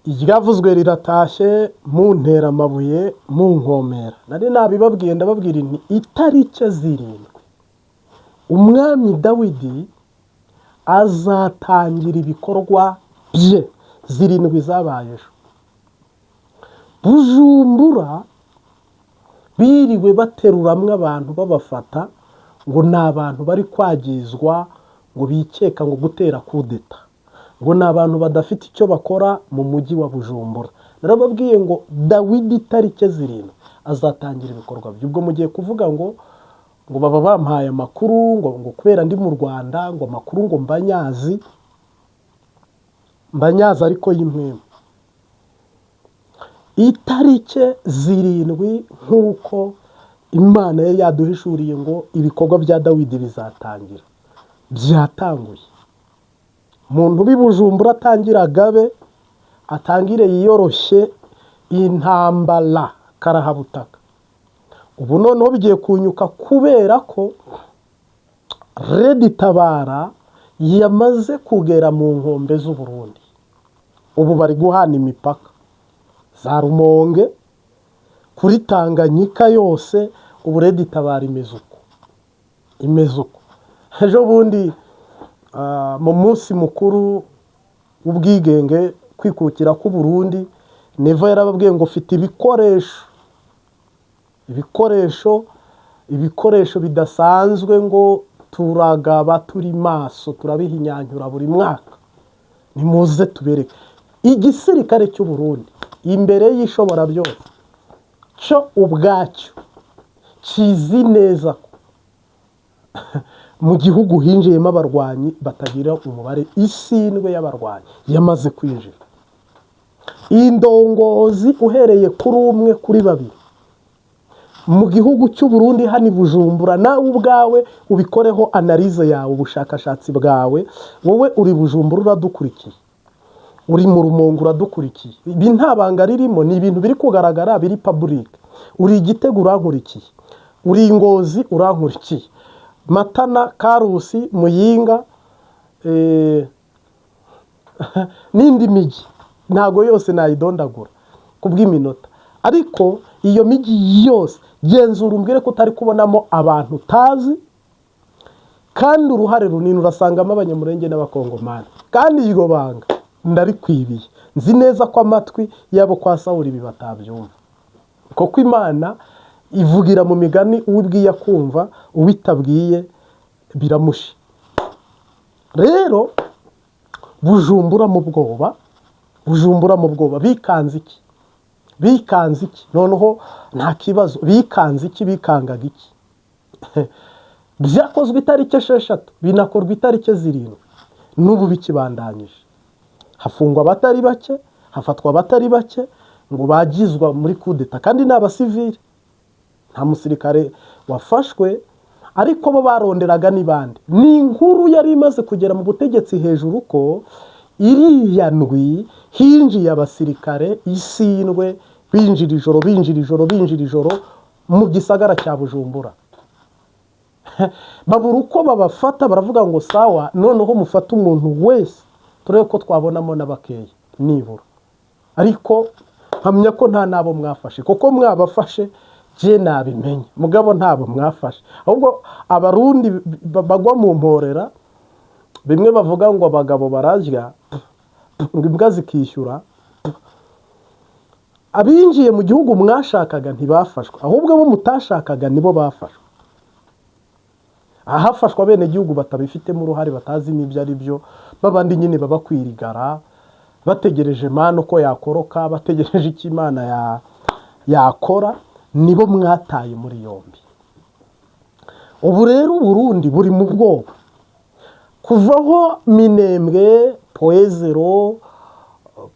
Iryavuzwe riratashye, muntera amabuye munkomera. Nari nabibabwiye, ndababwira nti itariki 7 umwami Dawidi azatangira ibikorwa bye. 7 zabaye ejo. Bujumbura biriwe bateruramwo abantu, babafata ngo ni abantu bari kwagizwa, ngo bikeka ngo gutera kudeta, ngo ni abantu badafite icyo bakora mu mujyi wa Bujumbura. Narababwiye ngo Dawidi itariki 7 azatangira ibikorwa bye. Ubwo mugiye kuvuga ngo baba bampaye amakuru, ngo kubera ndi mu Rwanda, ngo amakuru ngo mbanyazi mbanyazi, ariko y'impwemu. Itariki 7, nk'uko Imana yari yaduhishuriye ngo ibikorwa bya Dawidi bizatangira, byatanguye. Umuntu ubi Bujumbura atangira agabe, atangire yiyoroshye intambara karahabutaka. Ubu noneho bigiye kunyuka kubera ko RED Tabara yamaze kugera mu nkombe z'Uburundi. Ubu bari guhana imipaka za Rumonge kuri Tanganyika yose. Ubu RED Tabara imeze uko, imeze uko. Ejo bundi mu munsi mukuru w'ubwigenge, kwikukira k'Uburundi, Neva yarababwiye ngo ufite ibikoresho, ibikoresho, ibikoresho bidasanzwe, ngo turagaba, turi maso, turabihinyanyura buri mwaka, nimuze tubereke. Igisirikare cy'u Burundi imbere y'Ishobora byose cyo ubwacyo kizi neza ko mu gihugu hinjiyemo abarwanyi batagira umubare. Isindwe y'abarwanyi yamaze kwinjira. Indongozi, uhereye kuri umwe, kuri babiri, mu gihugu cy'u Burundi hano i Bujumbura, nawe ubwawe ubikoreho analyse yawe, ubushakashatsi bwawe. Wowe uri Bujumbura uradukurikiye, uri mu Rumonge uradukurikiye, ibi nta banga ririmo, ni ibintu biri kugaragara, biri public. Uri Igitego urankurikiye, uri Ngozi urankurikiye, Matana, Karusi, Muyinga, n'indi mijyi ntabwo yose nayidondagura ku bw'iminota, ariko iyo mijyi yose genzura umbwire ko utari kubonamo abantu utazi. Kandi uruhare runini urasangamo Abanyamurenge n'Abakongomani. Kandi iryo banga ndarikwibiye, nzi neza ko amatwi yabo kwa Sawuri ibi batabyumva, kuko Imana ivugira mu migani, uwo ibwiye akumva, uwo itabwiye biramushe. Rero Bujumbura mu bwoba, Bujumbura mu bwoba. Bikanze iki? Bikanze iki? Noneho nta kibazo, bikanze iki? Bikangaga iki? Byakozwe itariki 6, binakorwa itariki 7, n'ubu bikibandanyije. Hafungwa abatari bake, hafatwa abatari bake ngo bagizwa muri kudeta, kandi ni abasivili, nta musirikare wafashwe. Ariko bo baronderaga ni bande? Ni inkuru yari imaze kugera mu butegetsi hejuru ko iriya ndwi hinjiye abasirikare isindwe, binjira ijoro, binjira ijoro, binjira ijoro mu gisagara cya Bujumbura, babura uko babafata. Baravuga ngo sawa, noneho mufate umuntu wese turebe ko twabonamo na bakeya nibura. Ariko mpamya ko nta n'abo mwafashe, kuko mwabafashe je nabimenye. Mugabo ntabo mwafashe, ahubwo Abarundi bagwa mu mporera. Bimwe bavuga ngo abagabo bararya ngo imbwa zikishyura. Abinjiye mu gihugu mwashakaga ntibafashwe, ahubwo abo mutashakaga nibo bafashwe. Ahafashwa abenegihugu batabifitemo uruhare, batazi n'ibyo ari byo, babandi nyine baba kwirigara bategereje manu ko yakoroka, bategereje icyo Imana yakora, nibo mwataye muri yombi. Ubu rero Uburundi buri mu bwoba kuvaho Minembwe, Point Zéro,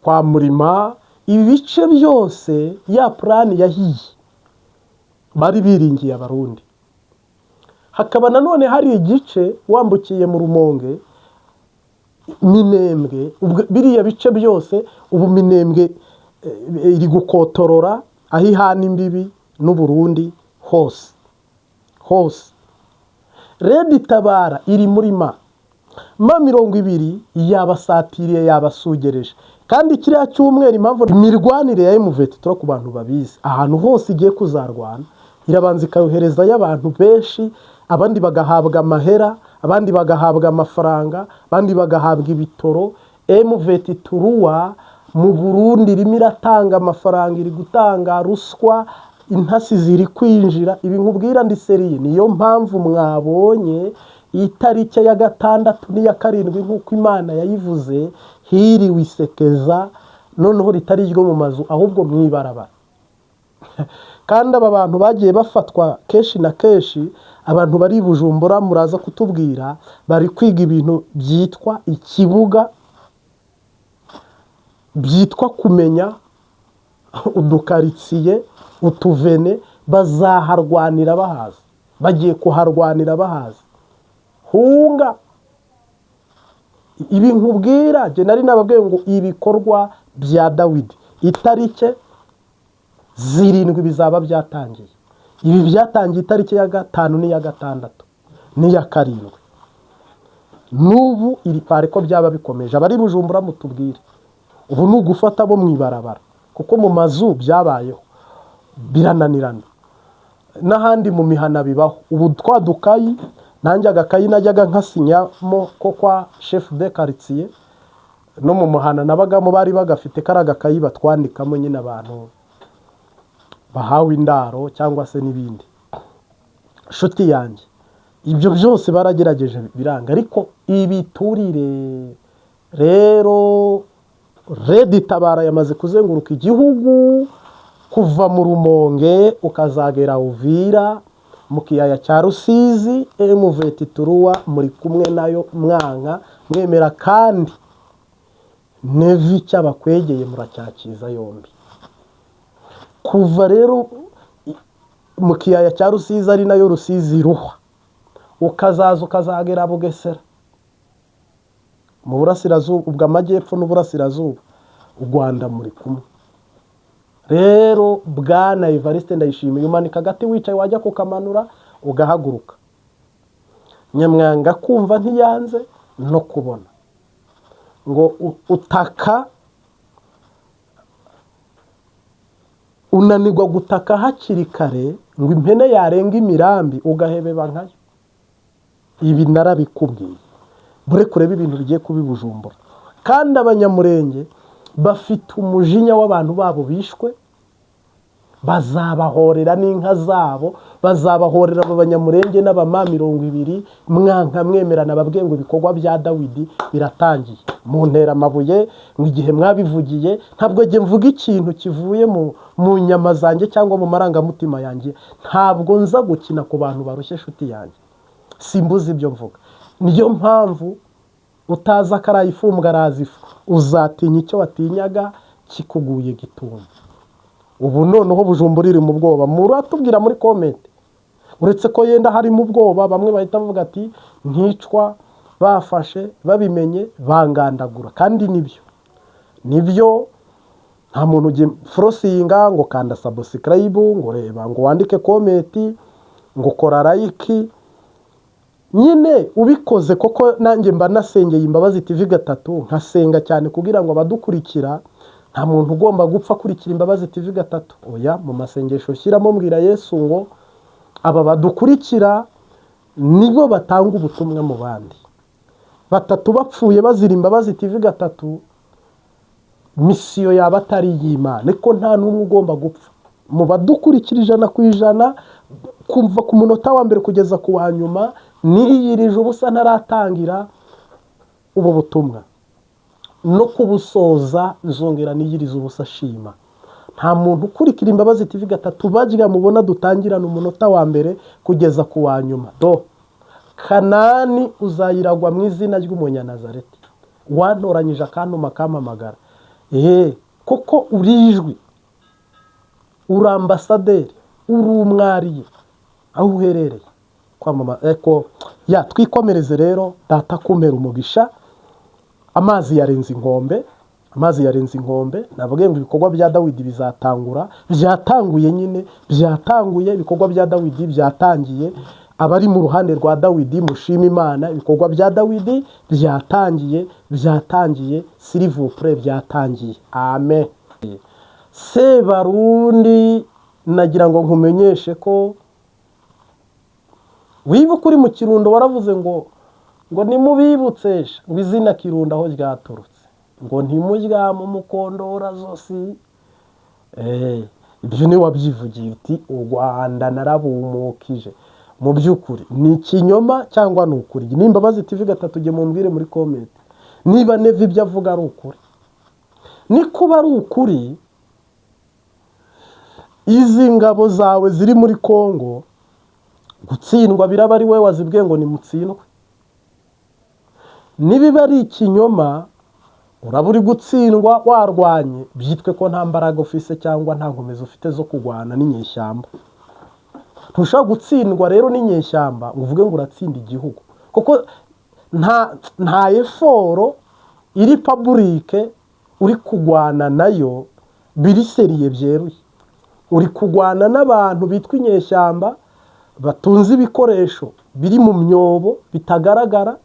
kwa Murima, ibi bice byose, ya plan yahiye bari biringiye Abarundi. Hakaba nanone hari igice wambukiye mu Rumonge, Minembwe, biriya bice byose. Ubu Minembwe iri gukotorora aho ihana imbibi n'Uburundi hose hose. RED Tabara iri muri ma 20, yabasatiriye, yabasugereje. Kandi kiriya cyumweru, impamvu imirwanire ya M23, ku bantu babizi, ahantu hose igiye kuzarwana irabanza ikayoherezayo abantu benshi, abandi bagahabwa amahera, abandi bagahabwa amafaranga, abandi bagahabwa ibitoro. M23 mu Burundi irimo iratanga amafaranga, iri gutanga ruswa, intasi ziri kwinjira. Ibi nkubwira ndi sérieux. Niyo mpamvu mwabonye itariki ya 6 n'iya 7, nk'uko Imana yayivuze, hiriwe isekeza, noneho ritari iryo mu mazu, ahubwo mu ibarabara. Kandi aba bantu bagiye bafatwa kenshi na kenshi. Abantu bari i Bujumbura muraza kutubwira, bari kwiga ibintu byitwa ikibuga, byitwa kumenya udukaritsiye, utuvene. Bazaharwanira bahazi, bagiye kuharwanira bahazi. Hunga. Ibi nkubwira, jye nari nababwiye ngo ibikorwa bya Dawidi itariki 7 bizaba byatangiye. Ibi byatangiye itariki ya 5 n'iya 6 n'iya 7. N'ubu iri pare ko byaba bikomeje. Abari Bujumbura mutubwire. Ubu ni ugufata bo mu ibarabara, kuko mu mazu byabayeho birananirana, n'ahandi mu mihana bibaho. Ubu twa dukayi, nanjye agakayi najyaga nkasinyamo ko kwa chef de quartier, no mu muhana nabagamo bari bagafite kari agakayi batwandikamo nyine abantu bahawe indaro cyangwa se n'ibindi. Nshuti yanjye, ibyo byose baragerageje biranga. Ariko ibiturire rero, RED Tabara yamaze kuzenguruka igihugu, kuva mu Rumonge ukazagera Uvira, mu kiyaya cya Rusizi. M23 muri kumwe nayo, mwanka mwemera, kandi nevi cyabakwegeye muracyakiza yombi. Kuva rero mu kiyaya cya Rusizi, ari nayo Rusizi ruhwa, ukazaza ukazagera Bugesera mu burasirazuba, ubwo amajyepfo n'uburasirazuba, u Rwanda muri kumwe. Rero bwana Evariste Ndayishimiye, umanika agati wicaye, wajya kukamanura ugahaguruka. Nyamwanga kumva ntiyanze no kubona ngo utaka unanirwa gutaka hakiri kare, ngo impene yarenga imirambi ugahebeba nkayo. Ibi narabikubwiye. Bure kureba ibintu bigiye kuba i Bujumbura. Kandi Abanyamurenge bafite umujinya w'abantu babo bishwe, bazabahorera n'inka zabo, bazabahorera. Aba Banyamurenge n'abama 20, mwanka mwemerana, babwiye ngo ibikorwa bya Dawidi biratangiye. Muntera amabuye ngo igihe mwabivugiye. Ntabwo njye mvuga ikintu kivuye mu nyama zanjye cyangwa mu marangamutima yanjye. Ntabwo nza gukina ku bantu barushye, inshuti yanjye, simbuze ibyo mvuga. Niyo mpamvu utazi akaraye ifumbwa araza ifu. Uzatinya icyo watinyaga kikuguye gitumo. Ubu noneho Bujumbura iri mu bwoba, muratubwira muri comment. Uretse ko yenda harimo ubwoba, bamwe bahita bavuga ati nticwa bafashe babimenye bangandagura. Kandi nibyo, nibyo. Nta muntu ugiye forcinga ngo kanda subscribe, ngo reba, ngo wandike comment, ngo kora like. Nyine ubikoze koko, nanjye mba nasengeye Imbabazi TV 3, nkasenga cyane kugira ngo abadukurikira, nta muntu ugomba gupfa akurikira Imbabazi TV 3. Oya, mu masengesho shyiramo, mbwira Yesu ngo aba badukurikira nibo batanga ubutumwa mu bandi. Batatu bapfuye bazira Imbabazi TV 3, mission yaba atari iy'Imana. Ariko nta n'umwe ugomba gupfa mu badukurikira 100%, kuva ku munota wa mbere kugeza ku wa nyuma. Niyirije ubusa ntaratangira ubu butumwa, no kubusoza nzongera niyiriza ubusa shima. Nta muntu ukurikira Imbabazi TV 3 bajya mubona dutangirana umunota wa mbere kugeza ku wa nyuma. Do Kanani uzayiragwa mu izina ry'Umunyanazareti wantoranyije, akantuma, akampamagara. Eee, koko uri ijwi, uri ambasaderi, uri umwariye aho uherereye kwamamaza. Eko ya twikomereze rero. Data kumera umugisha. Amazi yarenze inkombe, amazi yarenze inkombe. Navuga ngo ibikorwa bya Dawidi bizatangura, byatanguye nyine, byatanguye. Ibikorwa bya Dawidi byatangiye. Abari mu ruhande rwa Dawidi mushima Imana, ibikorwa bya Dawidi byatangiye, byatangiye, s'il vous plaît, byatangiye. Amen. Sebarundi, nagira ngo nkumenyeshe ko wibuka uri mu Kirundo waravuze ngo nimubibutse ngo izina Kirundo aho ryaturutse, ngo ntimuryame umukondora zosi. Ibyo ni wabyivugiye uti u Rwanda narabumukije. Mu by'ukuri ni ikinyoma cyangwa ni ukuri? Nimba TV gatatu, jye mumbwire muri comment niba Neva ibyo avuga ari ukuri. Ni kuba ari ukuri, izi ngabo zawe ziri muri Kongo gutsindwa biraba ari we wazibwiye ngo nimutsindwe. Nibiba ari ikinyoma, uraba uri gutsindwa warwanye, byitwe ko nta mbaraga ufise cyangwa nta nkomezi ufite zo kurwana n'inyeshyamba. Ntushobora gutsindwa rero n'inyeshyamba ngo uvuge ngo uratsinda igihugu, kuko nta effort iri public uri kurwana nayo biri sérieux byeruye. Uri kurwana n'abantu bitwa inyeshyamba batunze ibikoresho biri mu myobo bitagaragara,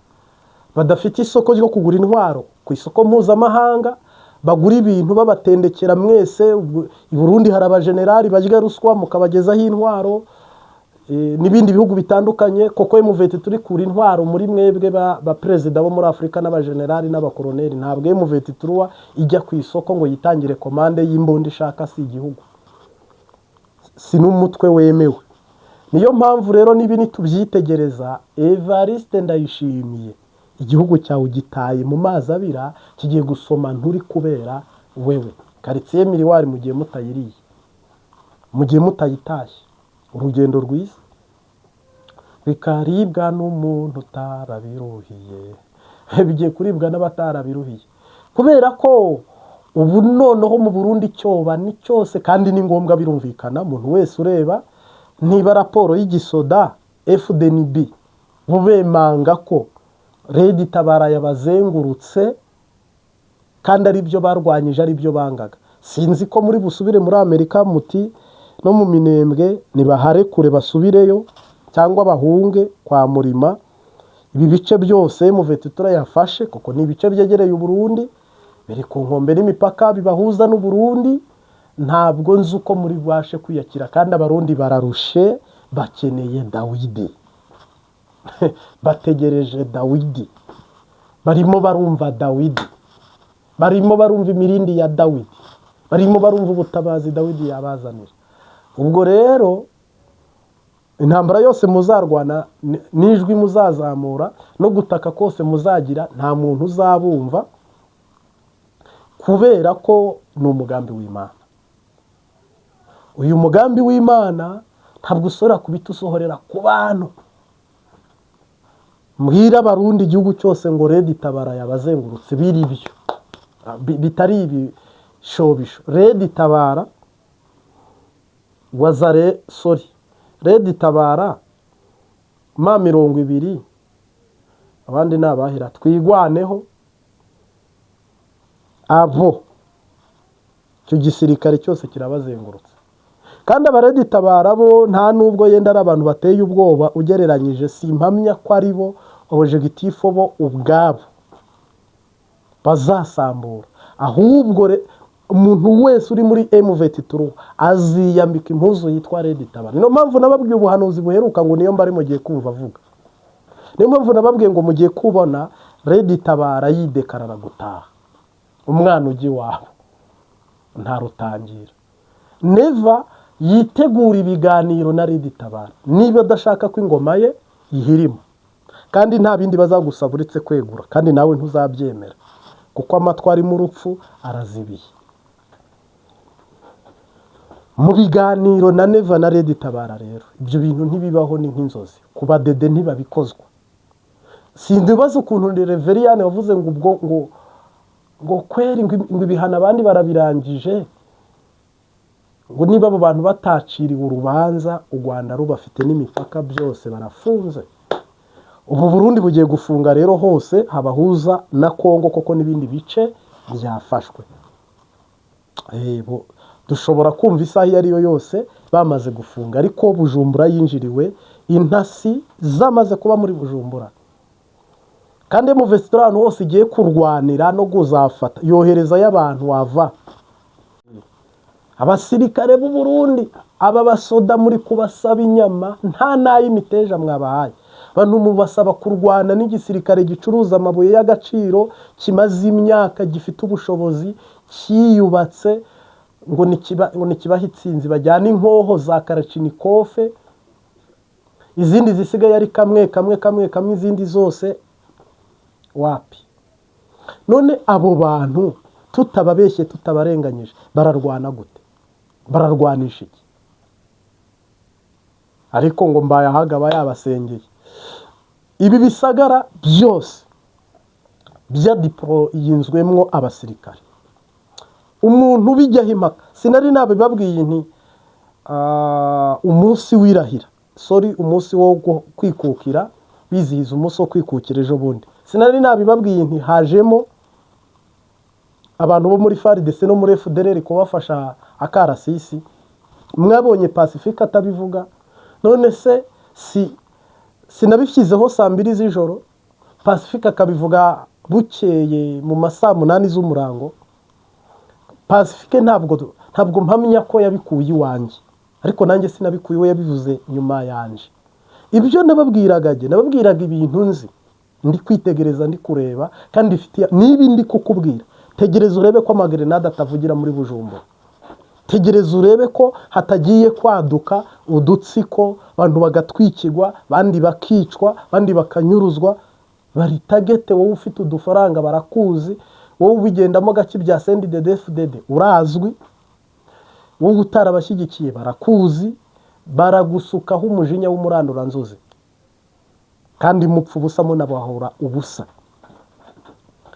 badafite isoko ryo kugura intwaro ku isoko mpuzamahanga, bagura ibintu babatendekera mwese. I Burundi hari abajenerali barya ruswa mukabagezaho intwaro, n'ibindi bihugu bitandukanye. Koko M23 turi kura intwaro muri mwebwe ba perezida bo muri Afurika n'abajenerali n'abakoroneri. Ntabwo M23 ijya ku isoko ngo yitangire commande y'imbunda ishaka, si igihugu, si n'umutwe wemewe. Niyo mpamvu rero niba nitubyitegereza, Evariste Ndayishimiye, igihugu cyawe ugitaye mu mazi abira, kigiye gusoma nturi kubera wewe. Quartier Miroir mugiye mutayiriye, mugiye mutayitashye, urugendo rwiza bikaribwa n'umuntu utarabiruhiye, bigiye kuribwa n'abatarabiruhiye, kubera ko ubu noneho mu Burundi cyoba ni cyose kandi ni ngombwa, birumvikana. Umuntu wese ureba niba raporo y'igisoda FDNB bubemanga ko RED Tabara yabazengurutse kandi ari byo barwanyije, ari byo bangaga. Sinzi ko muri busubire muri Amerika muti no mu Minembwe nibaharekure basubireyo cyangwa bahunge kwa Murima. Ibi bice byose M23 yafashe, kuko ni ibice byegereye Uburundi, biri ku nkombe n'imipaka bibahuza n'Uburundi, ntabwo nzi uko muri bubashe kwiyakira. Kandi Abarundi bararushe, bakeneye Dawidi, bategereje Dawidi, barimo barumva Dawidi, barimo barumva imirindi ya Dawidi, barimo barumva ubutabazi Dawidi yabazanira. Ubwo rero intambara yose muzarwana n'ijwi muzazamura no gutaka kose muzagira, nta muntu uzabumva, kubera ko ni umugambi w'Imana. Uyu mugambi w'Imana ntabwo ushobora kubita usohorera ku bantu. Mbwira Abarundi, igihugu cyose, ngo RED Tabara yabazengurutse biri byo bitari ibishobisho. RED Tabara wazare, sorry, RED Tabara M20, abandi ni abahera Twigwaneho. Abo icyo gisirikare cyose kirabazengurutse. Kandi aba RED Tabara bo nta nubwo yenda ari abantu bateye ubwoba ugereranyije, si impamya ko ari bo objectif bo ubwabo bazasambura. Ahubwo umuntu wese uri muri M23 aziyambika impuzu yitwa RED Tabara. Niyo mpamvu nababwiye ubuhanuzi buheruka ngo niyo mbari mugiye kumva avuga. Niyo mpamvu nababwiye ngo mugiye kubona RED Tabara yidekarara gutaha, umwana ujya iwabo nta rutangira. Neva yitegura ibiganiro na RED Tabara niba adashaka ko ingoma ye ihirima, kandi nta bindi bazagusaba uretse kwegura, kandi nawe ntuzabyemera kuko amatwi arimo urupfu arazibiye. Mu biganiro na Neva na RED Tabara rero ibyo bintu ntibibaho, ni nk'inzozi ku badede, ntibabikozwa. Sindibaza ukuntu Reveriyani wavuze ngo ubwo ngo kweri ngo ibihano abandi barabirangije, ngo niba abo bantu bataciriwe urubanza, u Rwanda rubafite n'imipaka byose barafunze. Ubu Burundi bugiye gufunga rero hose habahuza na Kongo, koko n'ibindi bice byafashwe. Dushobora kumva isaha iyo ari yo yose bamaze gufunga, ariko Bujumbura yinjiriwe. Intasi zamaze kuba muri Bujumbura, kandi M23 ahantu hose igiye kurwanira no kuzafata yoherezayo abantu. Wava abasirikare b'u Burundi, aba basoda muri kubasaba inyama, nta n'ay'imiteja mwabahaye. Bantu mubasaba kurwana n'igisirikare gicuruza amabuye y'agaciro, kimaze imyaka, gifite ubushobozi, cyiyubatse, ngo nikibaha itsinzi bajyane inkoho za Kalachnikov, izindi zisigaye ari kamwe kamwe kamwe kamwe, izindi zose wapi. None abo bantu, tutababeshye, tutabarenganyije, bararwana gute? Bararwanisha iki? Ariko ngo mbaye ahaga aba yabasengeye. Ibi bisagara byose byadeployinzwemwo abasirikare. Umuntu ubijyaho impaka, sinari nabibabwiye nti umunsi w'irahira, sorry, umunsi wo kwikukira, bizihiza umunsi wo kwikukira ejo bundi, sinari nabibabwiye nti hajemo abantu bo muri FARDC no muri FDLR kubafasha akarasisi? Mwabonye Pacifique atabivuga? None se si sinabishyizeho saa 2 z'ijoro, Pacifique akabivuga bukeye mu ma saa 8 z'umurango? Pacifique ntabwo mpamya ko yabikuye iwanjye, ariko nanjye sinabikuye iwe, yabivuze nyuma yanjye. Ibyo nababwiraga, jye nababwiraga ibintu nzi, ndi kwitegereza, ndi kureba, kandi ifitiye niba ndi kukubwira. Tegereza urebe ko amagerenade atavugira muri Bujumbura. Tegereza urebe ko hatagiye kwaduka udutsiko, abantu bagatwikirwa, abandi bakicwa, abandi bakanyuruzwa. Bari target. Wowe ufite udufaranga barakuzi, wowe ubigendamo gake bya CNDD-FDD urazwi, wowe utarabashyigikiye barakuzi, baragusukaho umujinya w'umuranduranzuzi, kandi mupfa ubusa, munabahora ubusa.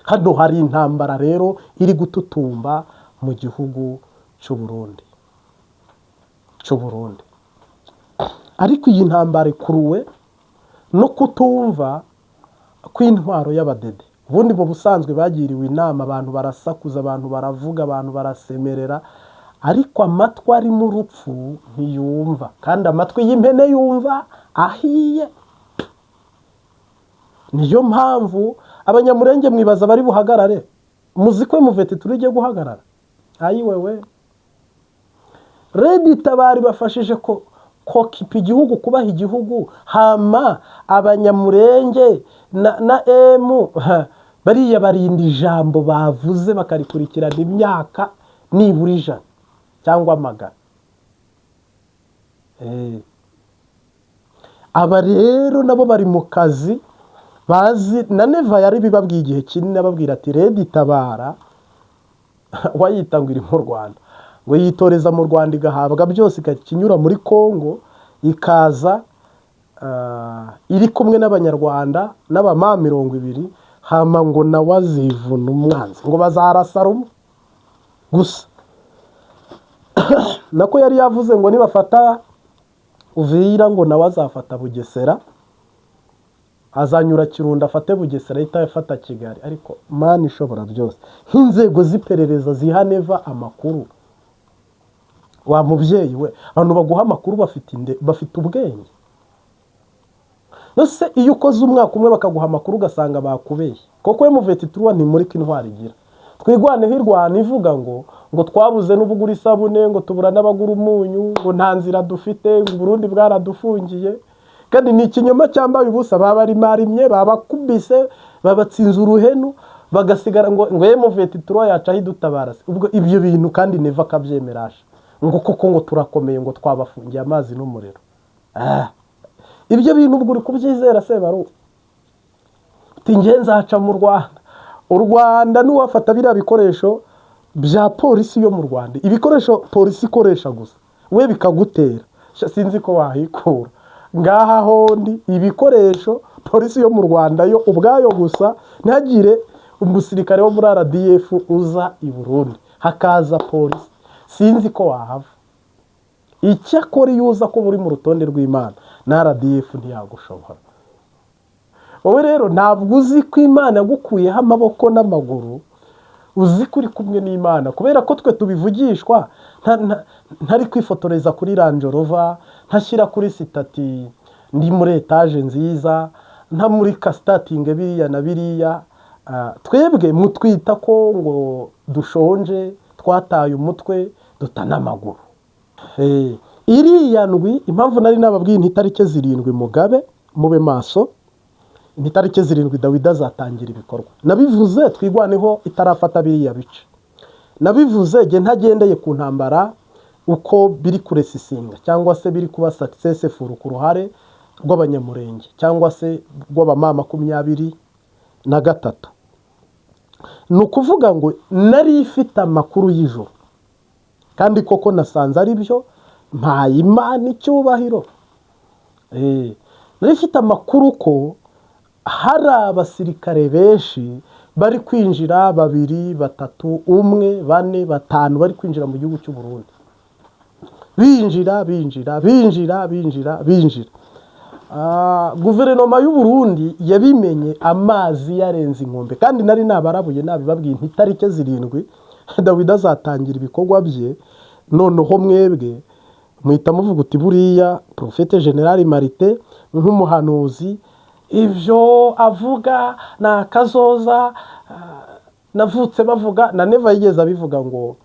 Hano hari intambara rero iri gututumba mu gihugu cy'u Burundi, cy'u Burundi. Ariko iyi ntambara ikuruwe no kutumva kw'intwaro y'abadede. Ubundi mu busanzwe bagiriwe inama, abantu barasakuza, abantu baravuga, abantu barasemerera, ariko amatwi ari mu rupfu ntiyumva, kandi amatwi y'impene yumva ahiye. Niyo mpamvu Abanyamurenge mwibaza bari buhagarare. Muzi ko M23 igiye guhagarara? Ayiwewe, RED Tabara bafashije ko kokipa igihugu, kubaha igihugu. Hama Abanyamurenge na emu bariya barinda ijambo bavuze bakarikurikirana imyaka nibura 100 cyangwa 100. Aba rero nabo bari mu kazi bazi. Na Neva yari bibabwiye igihe kinini, ababwira ati RED Tabara wayita ngo iri mu Rwanda, ngo yitoreza mu Rwanda, igahabwa byose, ikajya inyura muri Congo, ikaza iri kumwe n'Abanyarwanda n'abama 20, hama ngo nawe azivuna umwanzi, ngo bazarasa rumwe gusa. Nako yari yavuze ngo nibafata Uvira, ngo nawe azafata Bugesera, azanyura Kirundo afate Bugesera, ahita afata Kigali. Ariko Mana ishobora byose, nk'inzego z'iperereza ziha Neva amakuru, wa mubyeyi we, abantu baguha amakuru bafite ubwenge? Nose iyo ukoze umwaka umwe bakaguha amakuru ugasanga bakubeshye koko? M23 ntimurika intwari igira. Twigwaneho irwana ivuga ngo twabuze n'ubugura isabune, ngo tubura n'abagura umunyu, ngo nta nzira dufite, ngo Burundi bwaradufungiye, kandi ni ikinyoma cyambaye ubusa. Babarimarimye, babakubise, babatsinze uruhenu, bagasigara ngo M23 yacaho idutabara se. Ubwo ibyo bintu kandi Neva akabyemerasha ngo koko ngo turakomeye, ngo twabafungiye amazi n'umuriro. Ibyo bintu ubwo uri kubyizera sebaru? Uti nge nzaca mu Rwanda. U Rwanda n'uwafata biriya bikoresho bya polisi yo mu Rwanda, ibikoresho polisi ikoresha gusa, we bikagutera. Sha, sinzi ko wahikura ngaha hondi. Ibikoresho polisi yo mu Rwanda yo ubwayo gusa, ntihagire umusirikare wo muri RDF uza i Burundi, hakaza polisi, sinzi ko wahava. Icyakora iyo uza kuba uri mu rutonde rw'Imana, na RDF ntiyagushobora. Wowe rero ntabwo uzi ko Imana yagukuyeho amaboko n'amaguru, uzi ko uri kumwe n'Imana kubera ko twe tubivugishwa. Ntari kwifotoreza kuri Range Rover, ntashyira kuri status. Ndi muri etaje nziza, nta muri kasitatinge biriya na biriya. Twebwe mutwita ko ngo dushonje, twataye umutwe, duta n'amaguru. Iriya ndwi, impamvu nari nababwiye nti itariki 7 mugabe mube maso, ni itariki 7 Dawidi azatangira ibikorwa. Nabivuze Twigwaneho itarafata biriya bice. Nabivuze jye ntagendeye ku ntambara uko biri kuresisinga cyangwa se biri kuba successful ku ruhare rw'Abanyamurenge cyangwa se rw'abama 23. Ni ukuvuga ngo nari ifite amakuru y'ijoro, kandi koko nasanze ari byo. Mpaye Imana icyubahiro. Nari ifite amakuru ko hari abasirikare benshi bari kwinjira, babiri, batatu, umwe, bane, batanu, bari kwinjira mu gihugu cy'u Burundi, binjira, binjira, binjira, binjira, binjira. Guverinoma y'u Burundi yabimenye amazi yarenze inkombe, kandi nari nabarabuye, nabibabwiye nti itariki 7 Dawidi azatangira ibikorwa bye. Noneho mwebwe muhita muvuga uti: "Buriya Prophète Général Marite nk'umuhanuzi, ibyo avuga ni akazoza." Navutse bavuga na Neva yigeze abivuga ngo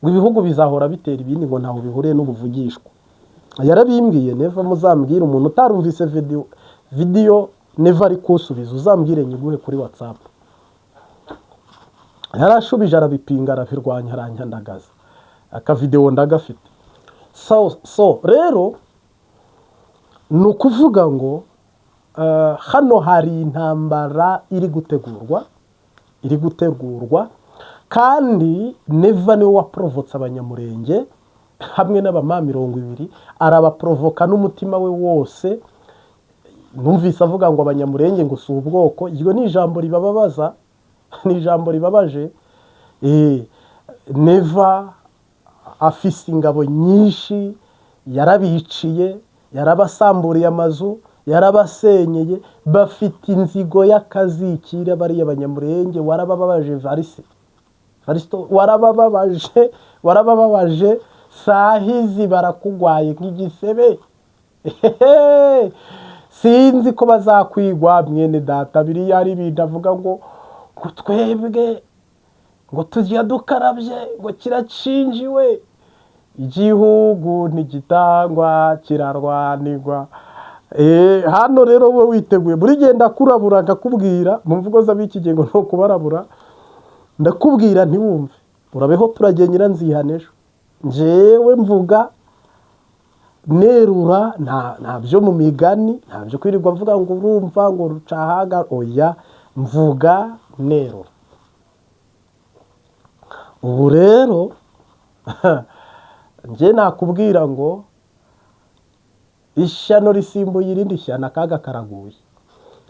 ibihugu bizahora bitera ibindi, ngo ntaho bihuriye n'ubuvugishwa. Yarabimbwiye Neva. Muzambwire umuntu utarumvise video Neva ari kusubiza, uzambwire nyiguhe kuri WhatsApp. Yarashubije, arabipinga, arabirwanya, aranyandagaza. Akavidewo ndagafite. So rero ni ukuvuga ngo hano hari intambara iri gutegurwa, iri gutegurwa, kandi Neva niwe waporovotse Abanyamurenge hamwe n'abama 20, arabaporovoka n'umutima we wose. Numvise avuga ngo Abanyamurenge ngo si ubwoko. Iryo ni ijambo ribababaza, ni ijambo ribabaje. Neva afise ingabo nyinshi, yarabiciye, yarabasamburiye amazu, yarabasenyeye, bafite inzigo y'akazikira bariya Banyamurenge. Warabababaje Varise, Varisito, warabababaje, warabababaje. Sahizi barakugwaye nk'igisebe. Sinzi ko bazakwigwa, mwene data. Biriya ari ibintu avuga ngo twebwe ngo tujya dukarabye, ngo kiracinjiwe, igihugu ntigitangwa, kirarwanirwa. Hano rero wowe witeguye buri gihe, ndakurabura, nkakubwira mu mvugo z'ab'iki gihe ngo ni ukubarabura. Ndakubwira ntiwumve, urabeho. Turagiye nyiranzihane ejo. Njyewe mvuga nerura, nta byo mu migani, nta byo kwirirwa mvuga ngo urumva ngo rucahaga, oya, mvuga nerura. Ubu rero njye nakubwira ngo ishyano risimbuye irindi shyano, akaga karaguye.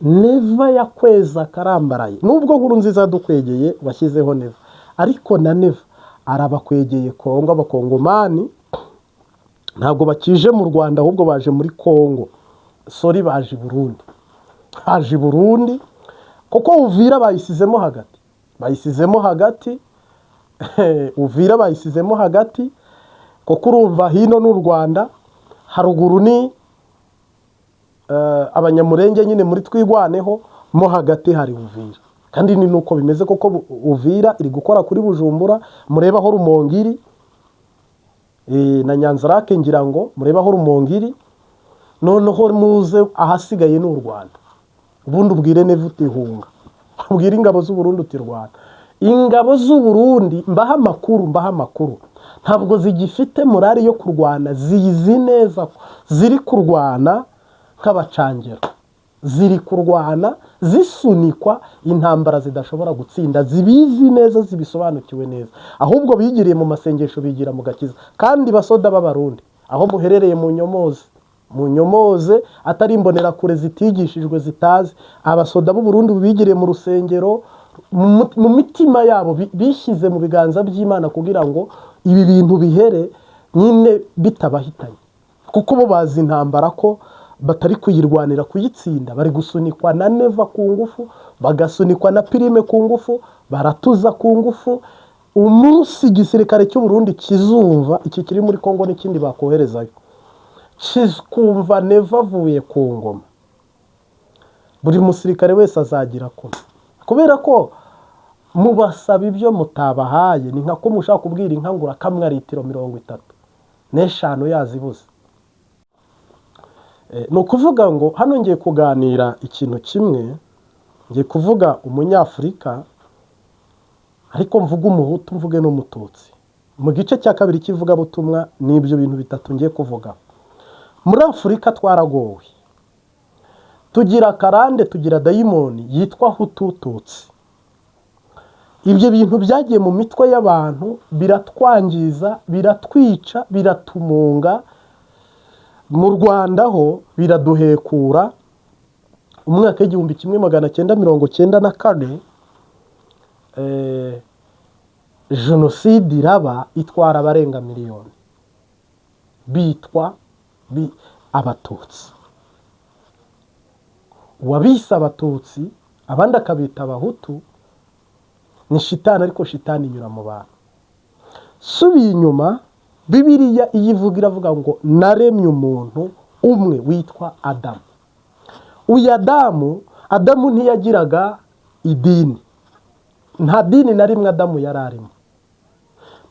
Neva yakweza akarambaraye. Nubwo nkuru nziza yadukwegeye, washyizeho Neva, ariko na Neva arabakwegeye Kongo. Abakongomani ntabwo bakije mu Rwanda, ahubwo baje muri Kongo, sorry, baje i Burundi, baje i Burundi, kuko Uvira bayisizemo hagati, bayisizemo hagati. Uvira bayisizemo hagati, kuko urumva hino ni u Rwanda, haruguru ni Abanyamurenge nyine muri Twigwaneho, mo hagati hari Uvira. Kandi ni nuko bimeze kuko Uvira iri gukora kuri Bujumbura. Murebe aho Rumonge iri na Nyanzarake, ngira ngo murebe aho Rumonge iri. Noneho muze ahasigaye ni u Rwanda. Ubundi ubwire Neva uti hunga, ubwire ingabo z'u Burundi uti Rwanda. Ingabo z'u Burundi, mbaha amakuru, mbaha amakuru, ntabwo zigifite morale yo kurwana. Zizi neza ko ziri kurwana nk'abacangero, ziri kurwana zisunikwa, intambara zidashobora gutsinda. Zibizi neza, zibisobanukiwe neza, ahubwo bigiriye mu masengesho, bigira mu gakiza. Kandi basoda b'Abarundi, aho muherereye, mu nyomoze, mu nyomoze, atari imbonerakure zitigishijwe, zitazi. Abasoda b'u Burundi bigiriye mu rusengero, mu mitima yabo bishyize mu biganza by'Imana kugira ngo ibi bintu bihere nyine bitabahitanye, kuko bo bazi intambara ko batari kuyirwanira kuyitsinda. Bari gusunikwa na Neva ku ngufu, bagasunikwa na Pirime ku ngufu, baratuza ku ngufu. Umunsi igisirikare cy'u Burundi kizumva iki kiri muri Kongo n'ikindi bakoherezayo. Kumva Neva avuye ku ngoma, buri musirikare wese azagira kuno, kubera ko mubasaba ibyo mutabahaye. Ni nka ko mushaka kubwira inka ngo urakamwa litiro 35 yazibuze. Ni ukuvuga ngo hano ngiye kuganira ikintu kimwe, ngiye kuvuga Umunyafurika, ariko mvuge Umuhutu, mvuge n'Umututsi. Mu gice cya kabiri cy'ivugabutumwa ni ibyo bintu bitatu ngiye kuvuga. Muri Afurika twaragowe, tugira akarande, tugira dayimoni yitwa Hutututsi. Ibyo bintu byagiye mu mitwe y'abantu, biratwangiza, biratwica, biratumunga. Mu Rwanda ho biraduhekura. Umwaka w'1994, jenoside iraba, itwara abarenga miliyoni bitwa Abatutsi. Uwabise Abatutsi, abandi akabita Abahutu, ni shitani, ariko shitani inyura mu bantu. Subiye inyuma, Bibiliya iyo ivuga, iravuga ngo naremye umuntu umwe witwa Adamu. Uyu Adamu, Adamu ntiyagiraga idini, nta dini na rimwe Adamu yari arimo.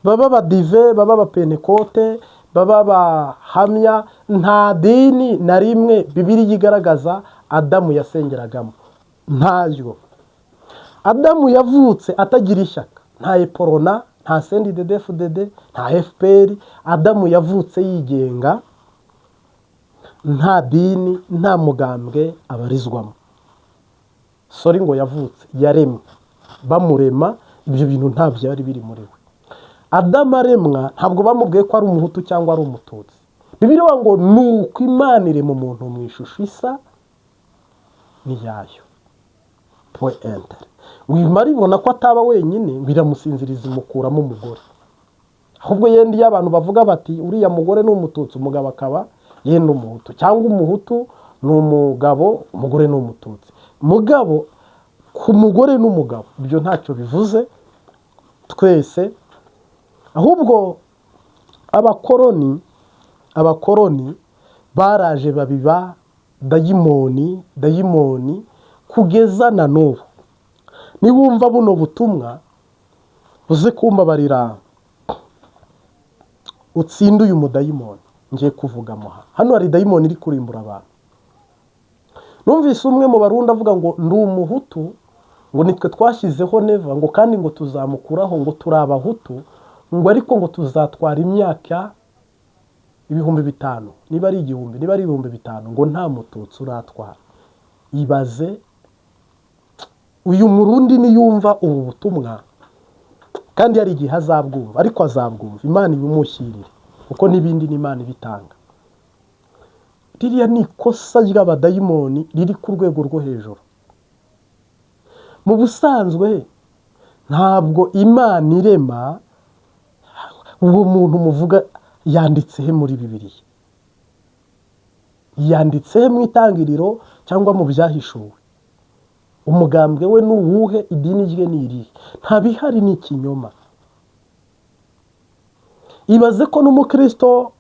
Baba Abadive, baba Abapenekote, baba Abahamya, nta dini na rimwe Bibiliya igaragaza Adamu yasengeragamo, ntayo. Adamu yavutse atagira ishyaka, nta Uprona, nta CNDD-FDD, nta FPR. Adamu yavutse yigenga, nta dini, nta mugambwe abarizwamo. Sorry, ngo yavutse, yaremwe. Bamurema, ibyo bintu ntabyo byari biri muri we. Adamu aremwa, ntabwo bamubwiye ko ari Umuhutu cyangwa ari Umututsi. Bibiliya ngo ni uko Imana irema umuntu mu ishusho isa n'iyayo, point entere. Ngo imara ibona ko ataba wenyine, ngo iramusinziriza, imukuramo umugore. Ahubwo yenda iyo abantu bavuga bati uriya mugore ni Umututsi, umugabo akaba yenda Umuhutu, cyangwa Umuhutu ni umugabo, umugore ni Umututsi. Mugabo ku mugore n'umugabo, ibyo ntacyo bivuze twese. Ahubwo abakoroni baraje babiba dayimoni, dayimoni kugeza na n'ubu. Niwumva buno butumwa, uze kumbabarira utsinde uyu mudayimoni ngiye kuvuga hano. Hano hari dayimoni iri kurimbura abantu. Numvise umwe mu Barundi avuga ngo ndi Umuhutu, ngo nitwe twashyizeho Neva, ngo kandi ngo tuzamukuraho, ngo turi Abahutu, ngo ariko ngo tuzatwara imyaka 5000, niba ari 1000, niba ari 5000, ngo nta Mututsi uratwara. Ibaze uyu Murundi niyumva ubu butumwa, kandi hari igihe azabwumva, ariko azabwumva Imana ibimushyirire, kuko n'ibindi ni Imana ibitanga. Ririya ni ikosa ry'abadayimoni riri ku rwego rwo hejuru. Mu busanzwe ntabwo Imana irema uwo muntu muvuga. Yanditse he muri Bibiliya? Yanditse he mu Itangiriro cyangwa mu Byahishuwe? Umugambwe we ni uwuhe? Idini rye ni irihe? Nta bihari, ni ikinyoma. Ibaze ko n'umukristo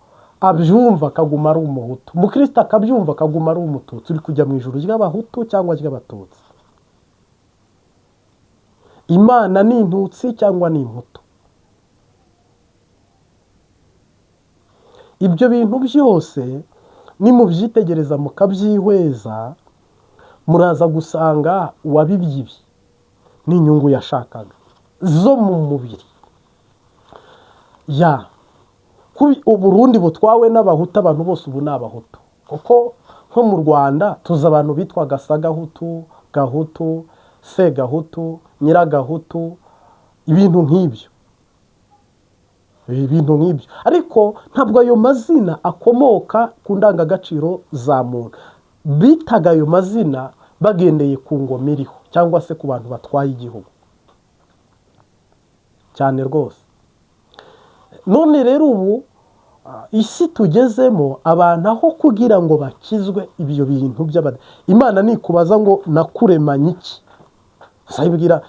abyumva akaguma ari Umuhutu, umukristo akabyumva akaguma ari Umututsi. Uri kujya mu ijuru ry'Abahutu cyangwa ry'Abatutsi? Imana ni Intutsi cyangwa ni Imputu? Ibyo bintu byose nimubyitegereza, mukabyihweza, muraza gusanga uwabibye ibi n'inyungu yashakaga zo mu mubiri. Ya Uburundi butwawe n'Abahutu, abantu bose ubu ni Abahutu, kuko nko mu Rwanda tuzi abantu bitwaga Sagahutu, Gahutu, Segahutu, Nyiragahutu, ibintu nk'ibyo, ibintu nk'ibyo. Ariko ntabwo ayo mazina akomoka ku ndangagaciro za muntu. Bitaga ayo mazina bagendeye ku ngoma iriho cyangwa se ku bantu batwaye igihugu cyane rwose. None rero ubu isi tugezemo, abantu aho kugira ngo bakizwe ibyo bintu by'abada, Imana nikubaza ngo nakuremanye iki, uzayibwira?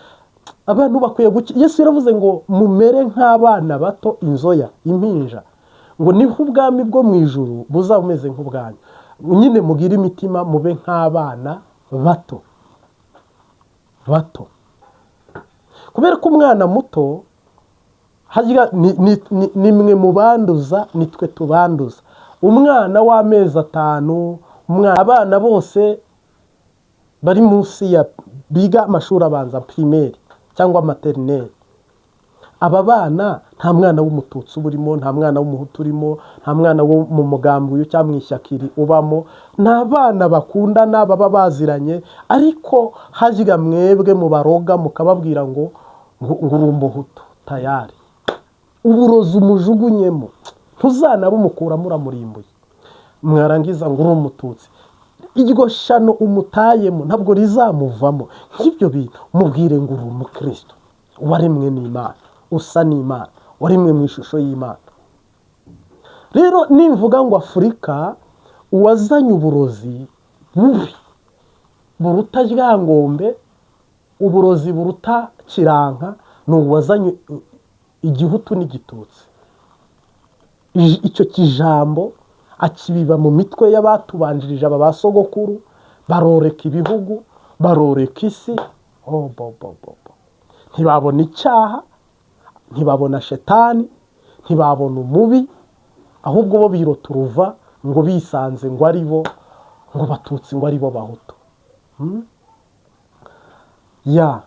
Abantu bakwiye. Yesu yaravuze ngo mumere nk'abana bato, inzoya, impinja. Ngo niho ubwami bwo mu ijuru buzaba bumeze nk'ubwanyu. Nyine mugire imitima, mube nk'abana bato bato, kubera ko umwana muto harya ni mwe mubanduza, nitwe tubanduza. Umwana w'amezi 5, abana bose bari munsi ya biga amashuri abanza, primaire cyangwa maternelle, aba bana nta mwana w'Umututsi uba urimo, nta mwana w'Umuhutu urimo, nta mwana wo mu mugambi uyu cyangwa mu ishyaka iri ubamo. Ni abana bakundana, baba baziranye. Ariko harya mwebwe mubaroga, mukababwira ngo uri Umuhutu, tayari uburozi umujugunyemo, ntuzanabumukuramo, uramurimbuye. Mwarangiza ngo uri Umututsi, iryo shano umutayemo ntabwo rizamuvamo. Nk'ibyo bintu mubwire ngo uri umukristo waremwe n'Imana, usa n'Imana, waremwe mu ishusho y'Imana. Rero nimvuga ngo Afurika uwazanye uburozi bubi buruta Ryangombe, uburozi buruta Kiranka, ni uwazanye Igihutu n'Igitutsi. Icyo kijambo akibiba mu mitwe y'abatubanjirije, aba ba sogokuru, baroreka ibihugu, baroreka isi. Oh, bo, bo, bo, bo. Ntibabona icyaha, ntibabona shetani, ntibabona umubi, ahubwo bo birota uruva ngo bisanze ngo ari bo ngo Batutsi, ngo ari bo Bahutu. Ya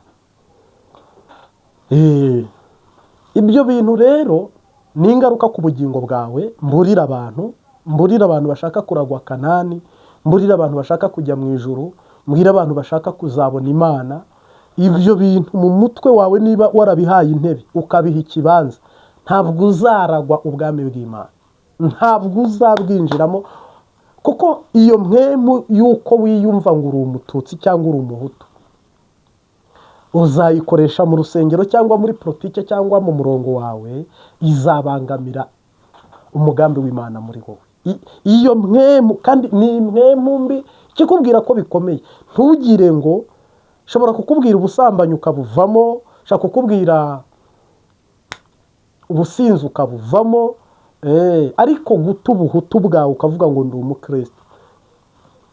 ibyo bintu rero ni ingaruka ku bugingo bwawe. Mburira abantu, mburira abantu bashaka kuragwa Kanani, mburira abantu bashaka kujya mu ijuru, mbwira abantu bashaka kuzabona Imana. Ibyo bintu mu mutwe wawe niba warabihaye intebe, ukabiha ikibanza, ntabwo uzaragwa ubwami bw'Imana, ntabwo uzabwinjiramo, kuko iyo mpemu y'uko wiyumva ngo uri Umututsi cyangwa uri Umuhutu, uzayikoresha mu rusengero cyangwa muri politike cyangwa mu murongo wawe, izabangamira umugambi w'Imana muri wowe. Iyo mpemu kandi ni impemu mbi. Ikikubwira ko bikomeye, ntugire ngo nshobora kukubwira ubusambanyi ukabuvamo, nshobora kukubwira ubusinzi ukabuvamo, ariko guta ubuhutu bwawe ukavuga ngo ndi umukristo,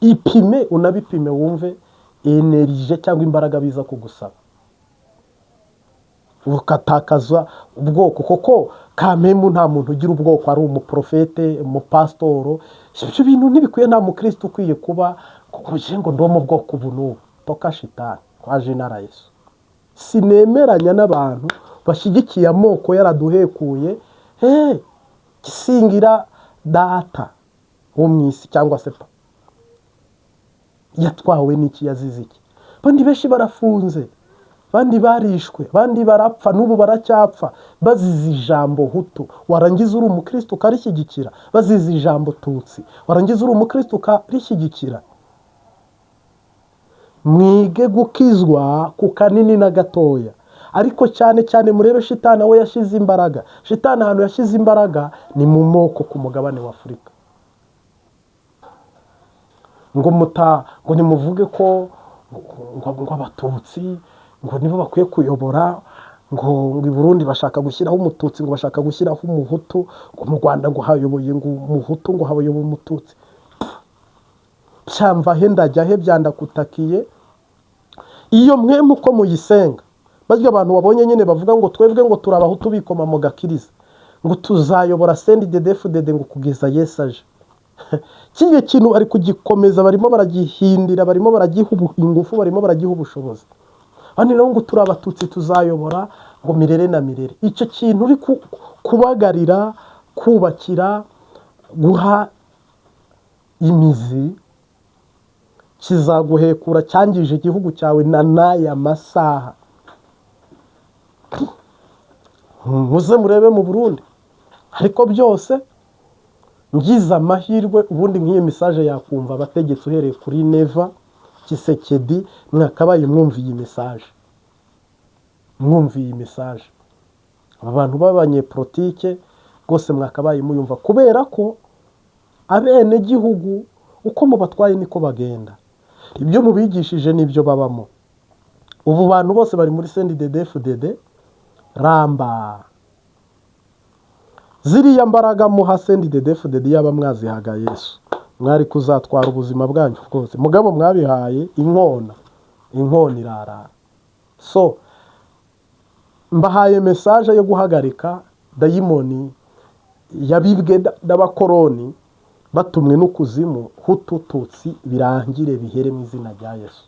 ipime, unabipime, wumve énergie cyangwa imbaraga biza kugusaba ukatakaza ubwoko, kuko kamemu nta muntu ugira ubwoko ari umuprofete, umupasitoro. Ibyo bintu ntibikwiye. Nta mukristo ukwiye kuba ngo ndi uwo mu bwoko ubu n'ubu. Toka shitani kwa jina la Yesu. Sinemeranya n'abantu bashyigikiye amoko yaraduhekuye. Hey, gisingira data wo mu isi cyangwa se pa yatwawe n'iki, yazize iki? Abandi benshi barafunze, abandi barishwe, abandi barapfa, n'ubu baracyapfa bazize ijambo Hutu. Warangiza uri umukristo ukarishyigikira. Bazize ijambo Tutsi, warangiza uri umukristo ukarishyigikira. Mwige gukizwa ku kanini na gatoya, ariko cyane cyane murebe shitani aho yashyize imbaraga. Shitani ahantu yashyize imbaraga ni mu moko ku mugabane wa Afurika. Ngo muta ngo nimuvuge ko ngo Abatutsi ngo nibo bakwiye kuyobora, ngo i Burundi bashaka gushyiraho Umututsi, ngo bashaka gushyiraho Umuhutu, ngo mu Rwanda ngo hayoboye ngo Umuhutu, ngo hayoboye Umututsi. Cyamva he, ndajya he, byandakutakiye. Iyo mwemu uko muyisenga, barya abantu wabonye nyine bavuga ngo twebwe ngo turi Abahutu, bikoma mu gakiriza, ngo tuzayobora CNDD-FDD ngo kugeza Yesu aje. Kiriya kintu bari kugikomeza, barimo baragihindira, barimo baragiha ingufu, barimo baragiha ubushobozi. Hano rero ngo turi Abatutsi, tuzayobora ngo mirere na mirere. Icyo kintu uri kubagarira, kubakira, guha imizi, kizaguhekura, cyangije igihugu cyawe na n'aya masaha. Muze murebe mu Burundi. Ariko byose ngize amahirwe, ubundi nk'iyo message yakumva abategetsi, uhereye kuri Neva, Tshisekedi, mwakabaye mwumva iyi message, mwumva iyi message. Aba bantu b'abanyepolitike rwose mwakabaye muyumva, kubera ko abenegihugu uko mubatwaye niko bagenda, ibyo mubigishije nibyo babamo. Ubu bantu bose bari muri CNDD-FDD ramba. Ziriya mbaraga muha CNDD-FDD, yaba mwazihaga Yesu, mwari kuzatwara ubuzima bwanyu bwose. Mugabo mwabihaye inkona, inkona irarara. So mbahaye message yo guhagarika dayimoni yabibwe n'abakoroni batumwe n'ukuzimu. Hutu, Tutsi, birangire, bihere mu izina rya Yesu.